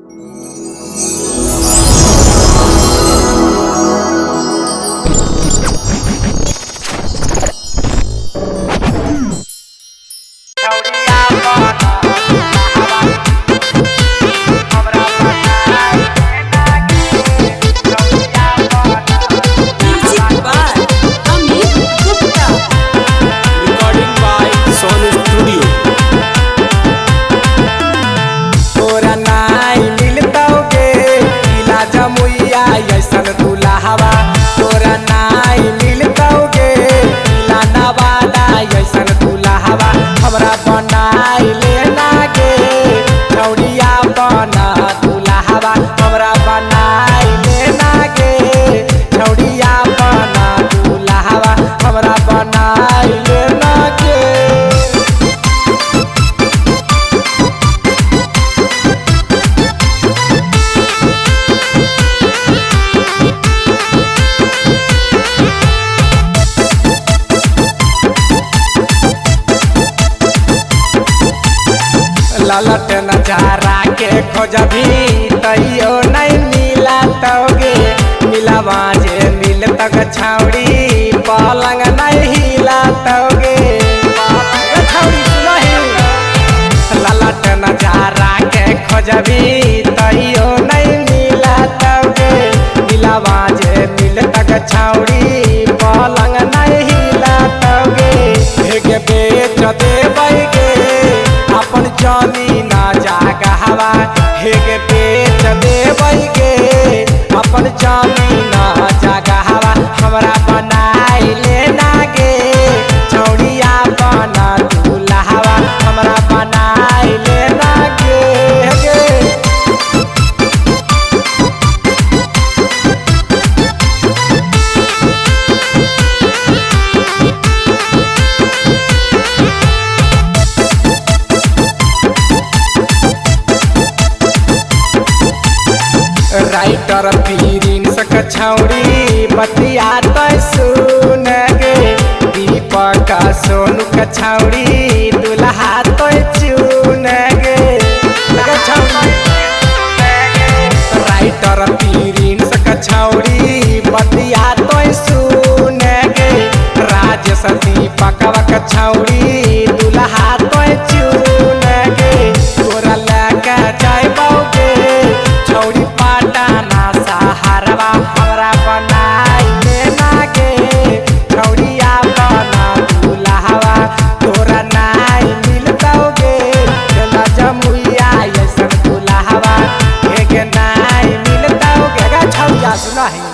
Music by Amit Gupta. Recording by Sonu studio. तोरा नाई मिलतौगे पीला जमुइया ऐसन दुल्हवा। तोरा नाई मिलतौगे पीला नवादा ऐसन दुल्हवा। हमरा बनाई लेना गे छौड़िया बना दुल्हवा। हमरा बनाई लेना गे छौड़िया बना दुल्हवा। हमरा बनाई लेना गे। ललट नजारा के खोजबी तैयो नहीं मिला तोगे। मिलावा जे मिल तक छौड़ी पलंग नहीं हिला तोगे। छौड़ी सुनही। ललट नजारा के खोजबी तैयो नहीं मिला तोगे। मिलावा जे मिल तक छौड़ी पलंग नहीं हिला तोगे। हेगे बेच देबै गे अपन जानी ना जागहवा। हेगे बेच देबै गे अपन जानी ना जागहवा। हमरा बनाई लेना गे छौड़िया बना दुल्हवा। हमरा बनाई लेना गे गे। राइटर पीरिन सक छौड़ी बतिया तो सुन गे। दीपक सोनू के छौड़ी दुल्हा तो चुन गे। छौड़ी राइटर पीरिन सक छौड़ी बतिया तो सुन गे। राजेश दीपक के छौड़ी दुल्हा तो चुन गे। तोरा लैके जाइबौ गे छौड़ी पाटाना सहारवा। हमरा बनाई लेना गे छौड़िया बना दुल्हवा। तोरा नाई मिलतौ गे चला जमुइया ऐसन दुल्हवा। हेगे नाई मिलतौ गे गे छौड़िया सुनही।